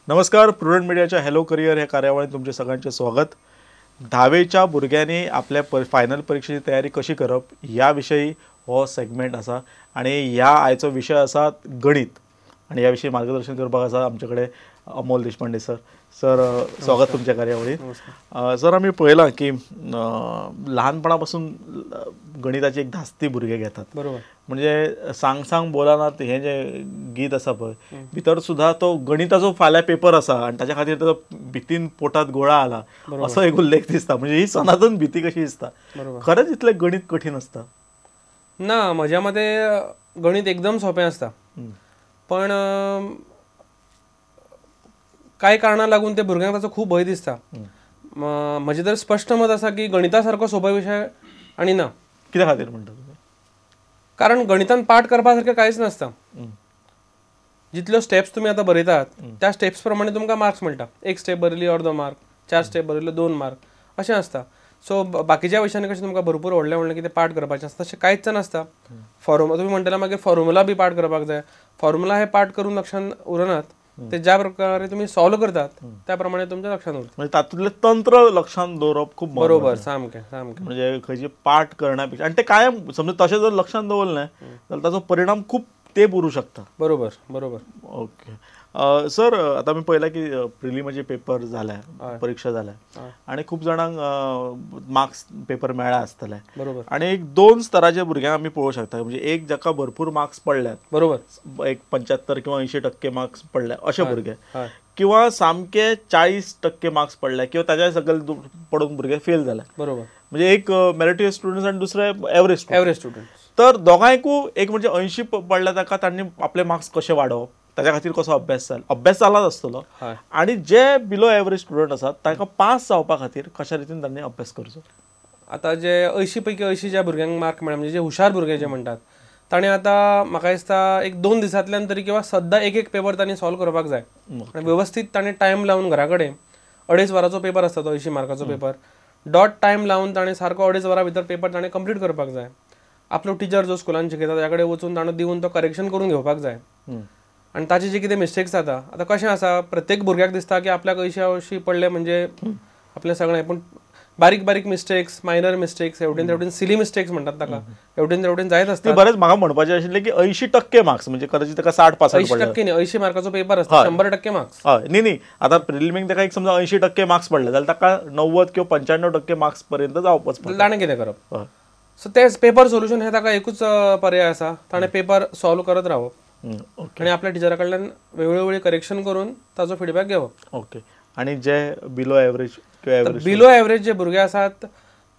नमस्कार, प्रुडंट मिडियाच्या hello career ह्या कार्यावळीत तुमचे सगळ्यांचे स्वागत। धावेच्या भुरग्यांनी आपल्या फायनल परीक्षेची तयारी कशी करप ह्या विषयी हो सेगमेंट आसा आणि ह्या आयचो विषय आसा गणित आणि ह्या विषयी मार्गदर्शन करपाक आसा आमचे कडेन अमोल देशपांडे सर। सर, स्वागत तुमच्या कार्यावळीत। सर, आमी पळयलां की लहानपणापासून गणिताची एक धास्ती भुरगे घेतात, बरोबर? म्हणजे सांग सांग बोलानात हे जे गीत आसा पळय, भितर सुद्धा तो गणिताचो फाल्यां पेपर आसा आणि ताच्या खातीर ताचो भितीन पोटात गोळा आला असो एक उल्लेख दिसता। म्हणजे ही सनातन भीती कशी दिसता, खरेंच इतलें गणित कठीण आसता? ना, म्हज्या मते गणित एकदम सोंपें आसता, पण कांय कारणां लागून ते भुरग्यांक ताचो खूब भंय दिसता। म्हजें तर स्पश्ट मत आसा की गणिता सारको सोंपो विशय आनी ना। कित्या खातीर म्हणटा तुमी? कारण गणितान पाठ करपा सारकें कांयच नासता। जितल्यो स्टेप्स तुमी आतां बरयतात त्या स्टेप्स प्रमाणे तुमकां मार्क्स मेळटा। एक स्टेप बरयली अर्दो मार्क, चार स्टेप बरयल्यो 2 मार्क, अशें आसता। सो बाकीच्या विशयांनी कशें तुमकां भरपूर व्हडलें व्हडलें कितें पाठ करपाचें आसता, तशें कांयच नासता। फॉर्मुला तुमी म्हणटले मागीर फॉर्मुला बी पाठ करपाक जाय, फॉर्मुला हे पाठ करून लक्षांत उरनात, ते ज्या प्रकारे तुम्ही सॉल्व करतात त्या प्रमाणे तुमच्या लक्षात उरता। म्हणजे तातूंतलें तंत्र लक्षांत दवरप खूब बरोबर, सामकें सामकें। म्हणजे खंयचे पाठ करण्यापेक्षा आणि ते कायम समजा तशें जर लक्षांत दवरलें जाल्यार ताचो परिणाम खूब तेप उरूं शकता। बरोबर बरोबर। ओके सर, आता आमी पळयलां की प्रिलिमाचे पेपर जाल्या, परीक्षा जाल्या आणि खूब जाणांक मार्क्स पेपर मेळ्ळा आसतले, बरोबर? आणि एक दोन स्तराचे भुरग्यांक आमी पळोवंक शकता। म्हणजे एक जाका भरपूर मार्क्स पडल्यात, बरोबर, एक 75 किंवा 80% मार्क्स पडले अशे भुरगे, किंवा सामके 40% मार्क्स पडले किंवा ताच्या सकयल पडून भुरगे फेल जाले, बरोबर? म्हणजे एक मेरिटोरियस स्टुडंट आणि दुसरे एवरेज एवरेज स्टुडंट। तर दोगांयकूय एक म्हणजे 80 पडल्या ताका तांणी आपले मार्क्स कशे वाडोवप, ताच्या खातीर कसो अभ्यास जाल, अभ्यास जालाच आसतलो, आणि जे बिलो एवरेज स्टुडंट आसात तांकां पास जावपा खातीर कशा रितीन तांणी अभ्यास करचो? आतां जे 80 पैकी 80 ज्या भुरग्यांक मार्क मेळ्ळे, म्हणजे जे हुशार भुरगे जे म्हणटात, ताणें आतां म्हाका दिसता एक 2 दिसांतल्यान तरी किंवा सद्दां एक एक पेपर तांणी सॉल्व करपाक जाय आनी वेवस्थीत ताणें टायम लावन घरा कडेन 2.5 वरांचो पेपर आसता तो 80 मार्काचो पेपर, डॉट टायम लावन ताणें सारको 2.5 वरां भितर पेपर ताणें कंप्लीट करपाक जाय। आपलो टिचर जो स्कुलान शिकयता ताच्या कडेन वचून ताणें दिवन तो करेक्शन करून घेवपाक जाय आनी ताचे जे कितें मिस्टेक्स जाता। आतां कशें आसा, प्रत्येक भुरग्याक दिसता की आपल्याक 80 पडले म्हणजे आपलें सगळें, पूण बारीक बारीक मिस्टेक्स, मायनर मिस्टेक्स, हेवटेन तेवटेन सिली मिस्टेक्स म्हणटात ताका, हेवटेन तेवटेन जायत आसता। बरेंच म्हाका म्हणपाचें आशिल्लें की 80% मार्क्स म्हणजे कदाचित ताका 60 पास 80% न्ही, 80 मार्काचो पेपर आसता, 100% मार्क्स। हय, न्ही न्ही, आतां प्रिलिमीक ताका एक समजा 80% मार्क्स पडले जाल्यार ताका 90 किंवा 95% मार्क्स पर्यंत जावपच पडटा, ताणें कितें करप? सो ते पेपर सोल्युशन हे ताका एकूच पर्याय आसा, ताणें पेपर सॉल्व करत रावप आनी आपल्या टिचरा कडल्यान वेळोवेळी करेक्शन करून ताचो फिडबॅक घेवप। ओके, आनी जे बिलो एवरेज किंवा एवरेज, बिलो एवरेज जे भुरगे आसात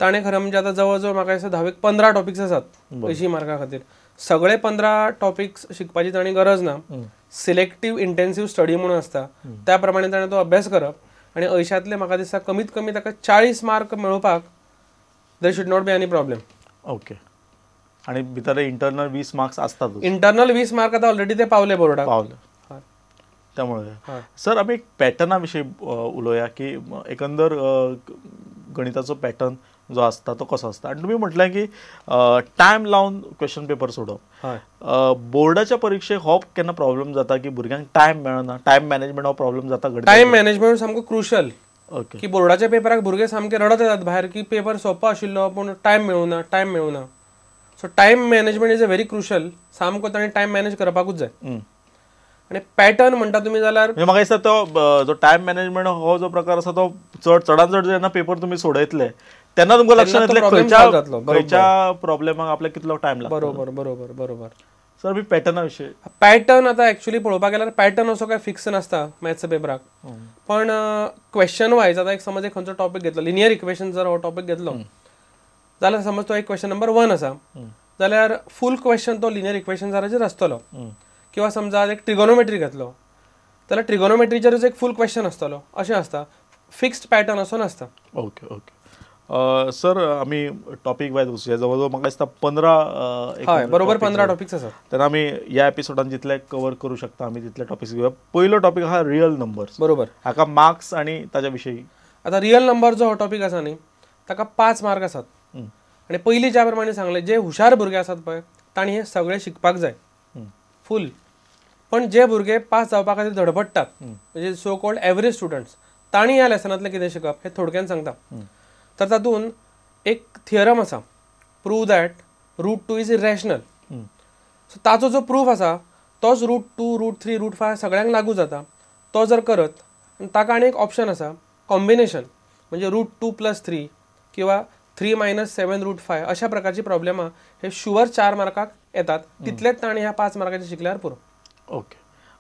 ताणें खरें म्हणजे आतां जवळ जवळ म्हाका दिसता 10वेक 15 टॉपिक्स आसात 80 मार्का खातीर। सगळे 15 टॉपिक्स शिकपाची ताणी गरज ना, सिलेक्टीव इंटेन्सीव स्टडी म्हणून आसता त्या प्रमाणे ताणें तो अभ्यास करप आनी 80तले म्हाका दिसता कमीत कमी ताका 40 मार्क मेळोवपाक there should not be any problem. Okay, आणि भितर इंटरनल 20 मार्क्स असतात, इंटरनल 20 मार्क आता ऑलरेडी ते पावले बोर्डाक पावले, त्यामुळे सर आमी एक पॅटर्ना विशीं उलोवया की एकंदर गणिताचो पॅटर्न जो आसता तो कसो आसता। आनी तुमी म्हटलें की टायम लावन क्वेश्चन पेपर सोडोवप, बोर्डाच्या परिक्षेक हो केन्ना प्रॉब्लेम जाता की भुरग्यांक टायम मेळना, टायम मॅनेजमेंट हो प्रॉब्लेम जाता? टायम मॅनेजमेंट सामको क्रुशल ओके, की बोर्डाच्या पेपराक भुरगे सामके रडत येतात भायर की पेपर सोंपो आशिल्लो पूण टायम मेळुना, टायम मेळुना। So time management is a very crucial, सामको ताणें टायम मॅनेज करपाकूच जाय। आनी पॅटर्न म्हणटा तुमी जाल्यार म्हाका दिसता तो जो टायम मॅनेजमेंट हो जो प्रकार आसा तो चड चडान चड जेन्ना पेपर तुमी सोडयतले तेन्ना तुमकां लक्षात येतलें खंयच्या खंयच्या प्रॉब्लेमाक आपल्याक कितलो टायम लागता। बरोबर बरोबर बरोबर। सर, मी पॅटर्ना विशीं, पॅटर्न आतां एक्चुअली पळोवपाक गेल्यार पॅटर्न असो काय फिक्स नासता मॅथ्स पेपराक, पण क्वेश्चन वायज आतां एक समज एक खंयचो टॉपिक घेतलो, लिनियर इक्वेशन जर हो टॉपिक घेतलो जाल्यार समज तो एक क्वेश्चन नंबर 1 आसा जाल्यार फूल क्वेश्चन तो लिनियर इक्वेशन्साचेर आसतलो, किंवा समजा एक ट्रिगोनोमेट्री घेतलो जाल्यार ट्रिगोनोमेट्रीचेरूच एक फूल क्वेश्चन आसतलो, अशें आसता, फिक्स्ड पॅटर्न असो नासता। ओके ओके सर, आमी टॉपिक वायज वचुया। जवळ जवळ म्हाका दिसता 15, हय बरोबर 15 टॉपिक्स आसात, तेन्ना आमी ह्या एपिसोडान जितले कवर करूं शकता आमी तितले टॉपिक्स घेवया। पयलो टॉपिक आहा रियल नंबर्स, बरोबर, हाका मार्क्स आनी ताच्या विशीं। आतां रियल नंबर जो हो टॉपिक आसा न्ही ताका 5 मार्क आसात आनी पयलीं ज्या प्रमाणे सांगलें जे हुशार भुरगे आसात पळय तांणी हें सगळें शिकपाक जाय फूल, पण जे भुरगे पास जावपा खातीर धडपडटात म्हणजे सो कॉल्ड एवरेज स्टुडंट्स तांणी ह्या लेसनांतलें कितें शिकप हें थोडक्यान सांगता. तर तातूंत एक थियरम आसा, prove that root 2 is irrational. So ताचो जो प्रूफ आसा तोच रूट 2, रूट 3, रूट 5 सगळ्यांक लागू जाता. तो जर करत आनी ताका आनी एक ऑप्शन आसा कॉम्बिनेशन, म्हणजे रूट 2 प्लस 3 किंवा 3 मायनस 7 रूट 5 अशा प्रकारची प्रॉब्लेमां हे शुअर 4 मार्काक येतात. तितलेच ताणें ह्या 5 मार्काचे शिकल्यार पुरो. ओके.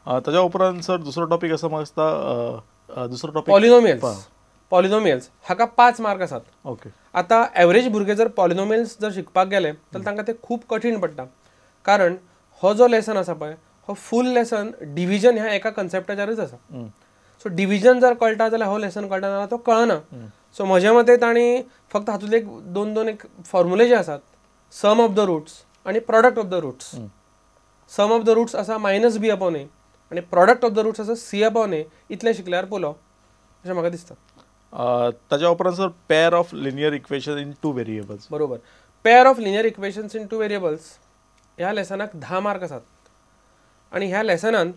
ताज्या उपरांत सर दुसरो टॉपीक आसा म्हाका दिसता, दुसरो टॉपीक पॉलिनोमियल्स. पॉलिनोमियल्स हाका 5 मार्क आसात. ओके. आतां एवरेज भुरगे जर पॉलिनोमियल्स जर शिकपाक गेले जाल्यार तांकां ते खूब कठीण पडटा, कारण हो जो लेसन आसा पळय हो फूल लेसन डिविजन ह्या एका कन्सेप्टाचेरच आसा. सो डिविजन जर कळटा जाल्यार हो लेसन कळटा, नाल्यार तो कळना. सो म्हज्या मते तांणी फक्त हातूंतले एक दोन दोन एक फॉर्मुले जे आसात, सम ऑफ the roots आनी product of the roots. Sum of the roots आसा मायनस बी अपॉन ए आनी प्रॉडक्ट ऑफ the roots आसा सी अपॉन ए, इतलें शिकल्यार पुरो अशें म्हाका दिसता. ताज्या उपरांत sir pair of linear equation in 2 variables. बरोबर. Pair of linear equations in 2 variables ह्या लेसनाक 10 मार्क आसात आनी ह्या लेसनांत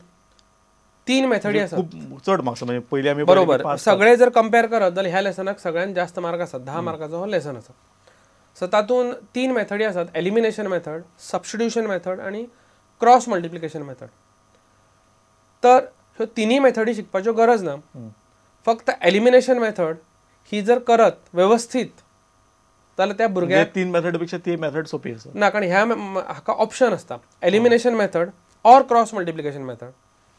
3 मेथडी आसात. खूब चड मार्क्स म्हणजे पयलीं आमी बरोबर सगळे जर कंपेर करत जाल्यार ह्या लेसनाक सगळ्यांत जास्त मार्क आसात, 10 मार्काचो हो लेसन आसा. सो तातूंत 3 मेथडी आसात, एलिमिनेशन मेथड, सबस्टिट्यूशन मेथड आनी क्रॉस मल्टिप्लिकेशन मेथड. तर ह्यो तिनूय मेथडी शिकपाच्यो गरज ना, फक्त एलिमिनेशन मेथड ही जर करत वेवस्थीत जाल्यार त्या भुरग्याक 3 मेथड पेक्षा ती मेथड सोपी आसा ना, कारण ह्या हाका ऑप्शन आसता elimination method or cross multiplication method,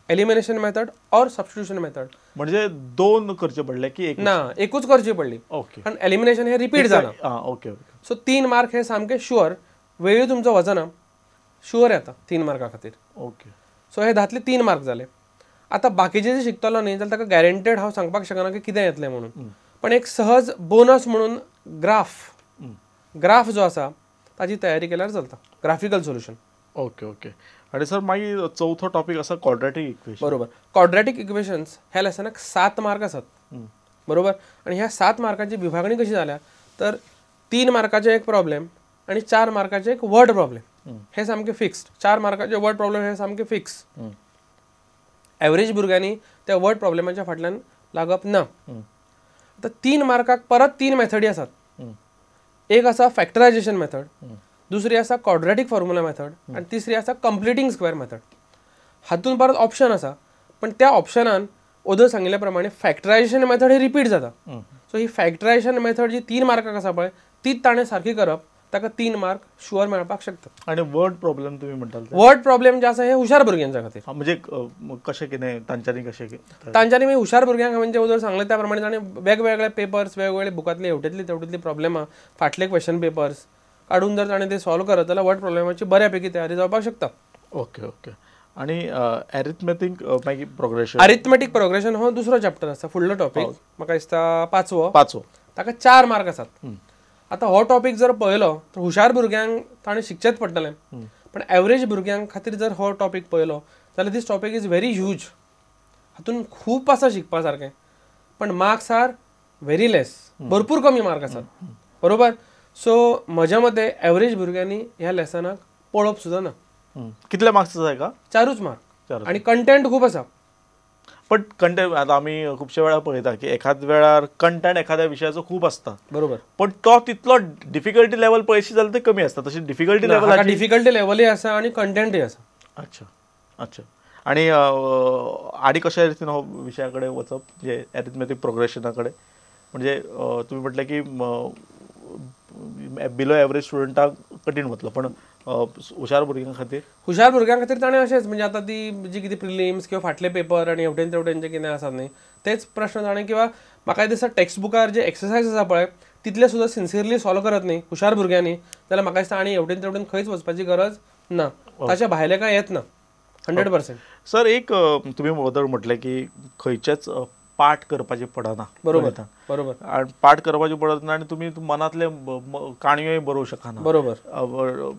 elimination method or substitution method. म्हणजे 2 करचे पडले की एक? ना, एकूच करची पडली. ओके. कारण एलिमिनेशन हे रिपीट जाला. ओके. सो 3 मार्क हे सामके शुअर, वेळूय तुमचो वचना, शुअर येता 3 मार्का खातीर. ओके. सो हे धातले 3 मार्क जाले. आतां बाकीचे जे शिकतलो न्ही जाल्यार ताका गॅरंटेड हांव सांगपाक शकना की कितें येतलें म्हणून, पण एक सहज बोनस म्हणून ग्राफ, ग्राफ जो आसा ताजी तयारी केल्यार चलता, ग्राफिकल सोल्युशन. ओके. ओके. आनी सर मागीर चवथो टॉपीक आसा क्वॉड्रेटीक इक्वेशन. बरोबर. क्वॉड्रेटीक इक्वेशन्स ह्या लेसनाक 7 मार्क आसात. बरोबर. आनी ह्या 7 मार्कांची विभागणी कशी जाल्या तर 3 मार्काचे एक प्रॉब्लेम आनी 4 मार्काचे एक वर्ड प्रॉब्लेम, हे सामके फिक्स्ड. 4 मार्काचे वर्ड प्रॉब्लेम हे सामके फिक्स. एवरेज भुरग्यांनी त्या वर्ड प्रॉब्लेमाच्या फाटल्यान लागप ना. आतां 3 मार्काक परत 3 मेथडी आसात. एक आसा फॅक्टरायजेशन मेथड, दुसरी आसा क्वॉड्रेटीक फॉर्मुला मेथड आनी तिसरी आसा कंप्लिटींग स्क्वेअर मेथड. हातूंत परत ऑप्शन आसा, पण त्या ऑप्शनान ओदर सांगिल्ल्या प्रमाणे फॅक्टरायजेशन मेथड ही रिपीट जाता. सो ही फॅक्टरायजेशन मेथड जी 3 मार्काक आसा पळय तीच ताणें सारकी करप, ताका 3 मार्क शुअर मेळपाक शकता. आनी वर्ड प्रॉब्लेम तुमी म्हणटाले, वर्ड प्रॉब्लेम जे आसा हे हुशार भुरग्यांच्या खातीर. म्हणजे कशें कितें तांच्यांनी कशें तांच्यांनी मागीर हुशार भुरग्यांक म्हणजे वदळ सांगलें त्या प्रमाणे ताणें वेगवेगळे पेपर्स, वेगवेगळे बुकांतले हेवटेंतली तेवटेंतली प्रॉब्लेमां, फाटले क्वेश्चन पेपर्स काडून जर ताणें ते सॉल्व करत जाल्यार वर्ड प्रॉब्लेमाची बऱ्यापैकी तयारी जावपाक शकता. ओके. ओके. आनी एरिथमेटीक मागीर प्रोग्रेशन. अरिथमेटीक प्रोग्रेशन हो दुसरो चॅप्टर आसा, फुडलो टॉपीक म्हाका दिसता पांचवो. ताका 4 मार्क आसात. आतां हो टॉपीक जर पळयलो तर हुशार भुरग्यांक ताणें शिकचेंच पडटलें, पण एवरेज भुरग्यां खातीर जर हो टॉपीक पळयलो जाल्यार this topic is very huge. हातूंत खूब आसा शिकपा सारकें, पण मार्क्स are very less, भरपूर कमी मार्क आसात. बरोबर. सो म्हज्या मते एवरेज भुरग्यांनी ह्या लेसनाक पळोवप सुद्दां ना. कितले मार्क्स आसा हेका? 4 मार्क आनी कंटेंट खूब आसा. बट कंटेंट आतां आमी खुबशे वेळार पळयता की एखाद वेळार कंटेंट एखाद्या विशयाचो खूब आसता. बरोबर. पण तो तितलो डिफिकल्टी लेवल पळयशी जाल्यार ते कमी आसता. तशी डिफिकल्टी लेवल डिफिकल्टी लेवलूय आसा आनी कंटेंटूय आसा. अच्छा. अच्छा. आनी आनी कशे रितीन हो विशया कडेन वचप, म्हणजे एरिथमेटीक प्रोग्रेशना कडेन, म्हणजे तुमी म्हटलें की बिलो एवरेज स्टुडंटाक कठीण वतलो, पण हुशार भुरग्यां खातीर, हुशार भुरग्यां खातीर ताणें अशेंच म्हणजे आतां ती जी कितें प्रिलिम्स किंवा फाटले पेपर आनी हेवटेन तेवटेन जे कितें आसा न्ही तेच प्रश्न ताणें, किंवा म्हाका दिसता टेक्स्ट बुकार जे एक्सरसायज आसा पळय तितले सुद्दां सिन्सियरली सॉल्व करत न्ही हुशार भुरग्यांनी, जाल्यार म्हाका दिसता आनी हेवटेन तेवटेन खंयच वचपाची गरज ना, ताच्या भायलें कांय येत ना 100%. सर एक तुमी वदळ म्हटलें की खंयचेच पाठ करपाचें पडना. बरोबर. बरोबर. आनी पाठ करपाचें पडना आनी तुमी मनांतले काणयोय बरोवंक शकना. बरोबर.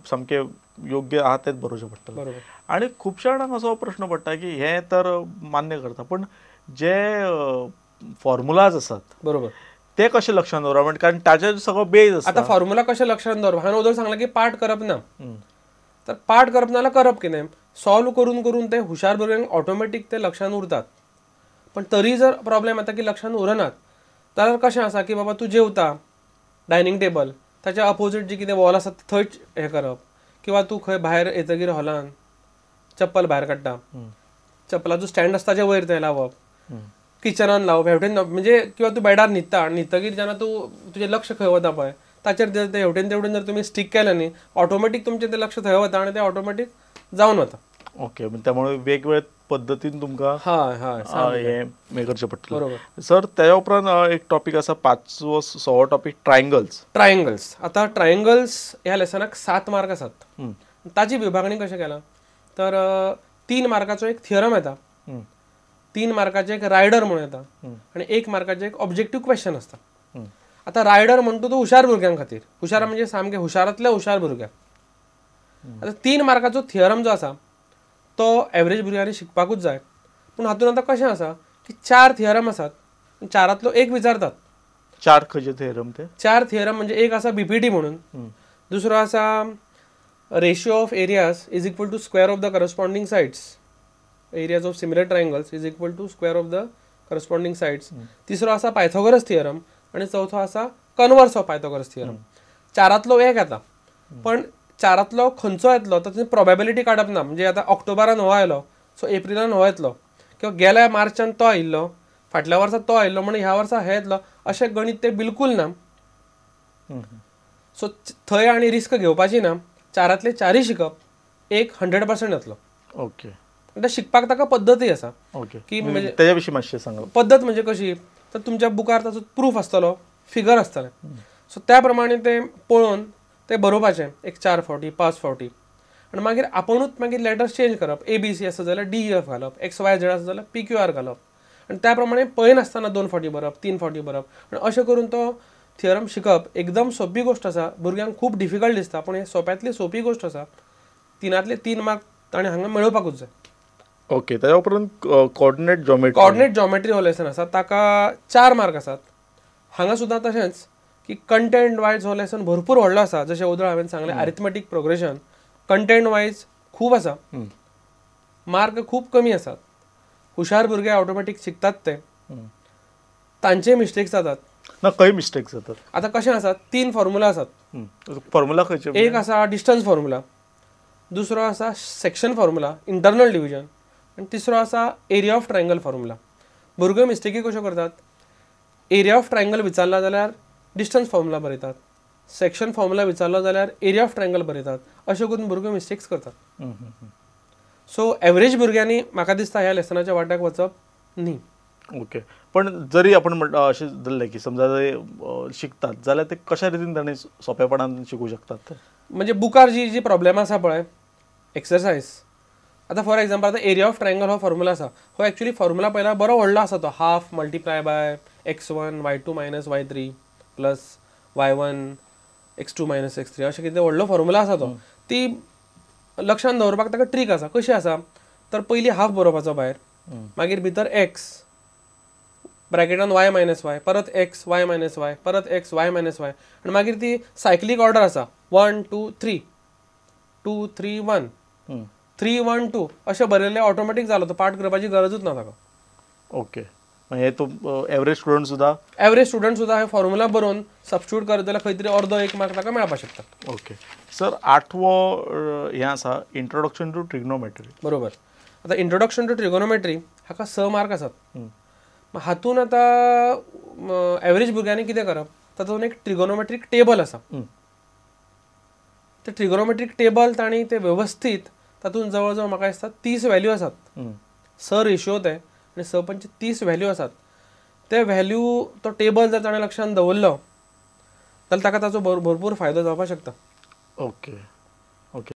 सामकें योग्य आहा तेच बरोवचें पडटलें. बरोबर. आनी खुबश्या जाणांक असो प्रश्न पडटा की हें तर मान्य करता, पण जे फॉर्मुलाज आसात बरोबर ते कशे लक्षांत दवरप, कारण ताचेर सगळो बेज आसता. आतां फॉर्मुला कशें लक्षांत दवरप, हांवें वदळ सांगलें की पाठ करप ना, तर पाठ करप ना जाल्यार करप कितें, सॉल्व करून करून ते हुशार भुरग्यांक ऑटोमॅटीक ते लक्षान उरतात. पण तरी जर प्रॉब्लेम येता की लक्षान उरनात जाल्यार कशें आसा की बाबा तूं जेवता डायनींग टेबल ताच्या अपोजीट जी कितें वॉल आसा थंयच हें करप, किंवा तूं खंय भायर येतगीर हॉलान चप्पल भायर काडटा, चप्पलाचो स्टँड आसता ताच्या वयर तें लावप, किचनान लावप, हेवटेन म्हणजे किंवा तूं बेडार न्हिदता आनी न्हिदतगीर जेन्ना तूं तुजें लक्ष खंय वता पळय ताचेर ते हेवटेन तेवटेन जर तुमी स्टीक केलें न्ही ऑटोमॅटीक तुमचें तें लक्ष थंय वता आनी तें ऑटोमॅटीक जावन वता. ओके, त्यामुळे वेगवेगळ्या पद्दतीन तुमकां हय हय हें करचें पडटलें. बरोबर सर. त्या उपरांत एक टॉपीक आसा पांचवो सवो टॉपीक ट्रायंगल्स. ट्रायंगल्स, आतां ट्रायंगल्स ह्या लेसनाक 7 मार्क आसात. ताची विभागणी कशें केलां तर 3 मार्काचो एक थियरम येता, 3 मार्काचें एक रायडर म्हणून येता आनी 1 मार्काचें एक ऑब्जेक्टीव क्वेश्चन आसता. आतां रायडर म्हणटा तो हुशार भुरग्यां खातीर, हुशार म्हणजे सामके हुशारांतले हुशार भुरग्यांक. आतां 3 मार्काचो थियरम जो आसा तो एवरेज भुरग्यांनी शिकपाकूच जाय. पूण हातूंत आतां कशें आसा की 4 थियरम आसात, 4तलो एक विचारतात. 4 खंयचे थियरम ते? 4 थियरम म्हणजे एक आसा बीपीटी म्हणून, दुसरो आसा ratio of areas is equal to square of the corresponding sides, areas of similar triangles is equal to square of the corresponding sides, तिसरो आसा पायथागोरस थियरम आनी चवथो आसा कन्वर्स ऑफ पायथागोरस थियरम. 4तलो एक येता, पण 4तलो खंयचो येतलो तातूंत प्रोबेबिलिटी काडप ना. म्हणजे आतां ऑक्टोबरान हो आयलो सो एप्रिलान हो येतलो, किंवा गेल्या मार्चान तो आयिल्लो, फाटल्या वर्सा तो आयिल्लो म्हणून ह्या वर्सा हे येतलो, अशें गणीत तें बिलकूल ना. सो थंय आनी रिस्क घेवपाची ना. 4तले 4 शिकप, एक 100% येतलो. ओके, ते शिकपाक ताका पद्दतय आसा. ओके, की म्हणजे तेज्या विशीं मातशें सांगा. पद्दत म्हणजे कशी तर तुमच्या बुकार ताचो प्रूफ आसतलो, फिगर आसतलें, सो त्या प्रमाणे तें पळोवन तें बरोवपाचें एक 4 फावटी 5 फावटी आनी मागीर आपुणूच मागीर लेटर्स चेंज करप. ए बी सी आसा जाल्यार डी एफ घालप, एक्स वाय झेड आसा जाल्यार पी क्यू आर घालप आनी त्या प्रमाणे पळयनासतना 2 फावटी बरोवप, 3 फावटी बरोवप आनी अशें करून तो थियरम शिकप एकदम सोंपी गोश्ट आसा. भुरग्यांक खूब डिफिकल्ट दिसता पूण हे सोंप्यांतली सोंपी गोश्ट आसा. 3तले 3 मार्क ताणें हांगा मेळोवपाकूच जाय. ओके, ताच्या उपरांत कोऑर्डिनेट जॉमेट्री. कोऑर्डिनेट जॉमेट्री हो लेसन आसा, ताका 4 मार्क आसात. हांगा सुद्दां तशेंच की कंटेंट वायज हो लेसन भरपूर व्हडलो आसा. जशें ओदळ हांवें सांगलें अरिथमेटीक प्रोग्रेशन कंटेंट वायज खूब आसा, मार्क खूब कमी आसात. हुशार भुरगे ऑटोमॅटीक शिकतात ते, तांचे मिस्टेक्स जातात ना. खंय मिस्टेक्स जातात? आतां कशें आसा, 3 फॉर्मुला आसात. फॉर्मुला खंयचे? एक आसा डिस्टन्स फॉर्मुला, दुसरो आसा सेक्शन फॉर्मुला इंटरनल डिविजन आनी तिसरो आसा एरिया ऑफ ट्रायंगल फॉर्मुला. भुरगे मिस्टेकी कश्यो करतात, एरिया ऑफ ट्रायंगल विचारला जाल्यार डिस्टन्स फॉर्मुला बरयतात, सेक्शन फॉर्मुला विचारलो जाल्यार एरिया ऑफ ट्रायंगल बरयतात, अशें करून भुरगे मिस्टेक्स करतात. सो एवरेज भुरग्यांनी म्हाका दिसता ह्या लेसनाच्या वाट्याक वचप न्ही. ओके, पण जरी आपण म्हणटा अशें जाल्लें की समजा शिकतात जाल्यार ते कशा रितीन तांणी सोंपेपणान शिकूं शकतात? म्हणजे बुकार जी जी प्रॉब्लेम आसा पळय एक्सरसायज, आतां फॉर एग्जाम्पल आतां एरिया ऑफ ट्रायंगल हो फॉर्मुला आसा, हो एक्चुअली फॉर्मुला पळयल्यार बरो व्हडलो आसा तो, half multiply by x1 y2 minus y3 plus y1 x2 minus x3, अशें कितें व्हडलो फॉर्मुला आसा तो. ती लक्षान दवरपाक ताका ट्रीक आसा. कशी आसा तर पयलीं हाफ बरोवपाचो भायर, मागीर भितर एक्स ब्रॅकेटान वाय मायनस वाय, परत एक्स वाय मायनस वाय, परत एक्स वाय मायनस वाय आनी मागीर ती सायक्लीक ऑर्डर आसा 1 2 3 2 3 1 3 1 2 अशें बरयल्लें ऑटोमॅटीक जालो, तो पाठ करपाची गरजूच ना ताका. ओके, हे तो एवरेज स्टुडंट सुद्दां, एवरेज स्टुडंट सुद्दां हे फॉर्मुला बरोवन सबस्टिट्यूट करत जाल्यार खंय तरी अर्दो 1 मार्क ताका मेळपाक शकता. ओके सर, 8वो हें आसा इंट्रोडक्शन टू ट्रिग्नोमेट्री. बरोबर, आतां इंट्रोडक्शन टू ट्रिग्नोमेट्री हाका 6 मार्क आसात. हातून आतां एवरेज भुरग्यांनी कितें करप, तातूंत एक ट्रिगोनोमेट्रीक टेबल आसा, ते ट्रिगोनोमेट्रीक टेबल तांणी ते वेवस्थीत तातूंत जवळ जवळ म्हाका दिसता 30 व्हॅल्यू आसात, 6 रेशियो ते आनी 6 पंचे 30 व्हॅल्यू आसात. ते व्हॅल्यू तो टेबल जर ताणें लक्षांत दवरलो जाल्यार ताका ताचो भरपूर फायदो जावपाक शकता. ओके,